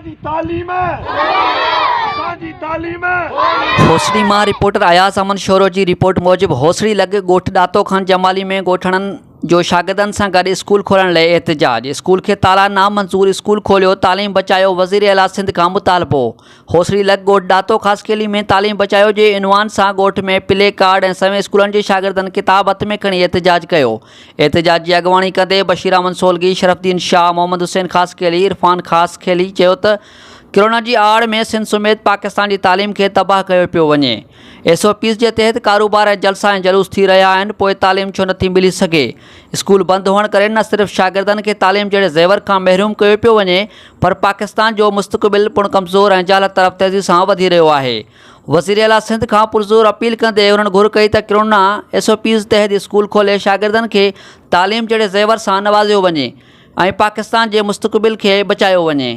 اسان جي تعليم اسان جي تعليم. هوسڙي مان رپورٽر اياز احمد شورو جي رپورٽ موجب هوسڙي لڳ ڳوٺ ڏاتو خان جمالي ۾ ڳوٺاڻن جو شاگردن سان گڏ اسڪول کولڻ لئي احتجاج اسڪول کي تالا نامنظور اسڪول کوليو تعليم بچايو وزير اعليٰ سنڌ کان مطالبو هوسڙي لڳ ڳوٺ ڏاتو خاصخيلي ۾ تعليم بچايو جي عنوان سان ڳوٺ ۾ پلي ڪارڊ ۽ سوين اسڪولن جي شاگردن ڪتاب هٿ ۾ کڻي احتجاج ڪيو احتجاج جي اڳواڻي ڪندي بشير احمد سولگي، شرف الدين شاهه، محمد حسين خاصخيلي، عرفان خاصخيلي چيو ته ڪرونا جي آڙ ۾ سنڌ سميت پاڪستان جي تعليم کي تباهه ڪيو پيو وڃي، ايس او پيز جي تحت ڪاروبار ۽ جلسا ۽ جلوس ٿي رهيا آهن پوء تعليم ڇو نٿي ملي سگهي، اسڪول بند هئڻ ڪري نه صرف شاگردن کي تعليم جهڙي زيور کان محروم ڪيو پيو وڃي پر پاڪستان جو مستقبل پڻ ڪمزور ۽ جهالت طرف تيزي سان وڌي رهيو آهي. وزيراعليٰ سنڌ کان پرزور اپيل ڪندي انهن گهر ڪئي ته ڪرونا ايس او پيز تحت اسڪول کولي شاگردن کي تعليم جهڙي زيور سان نوازيو وڃي ۽ پاڪستان جي مستقبل کي بچايو وڃي.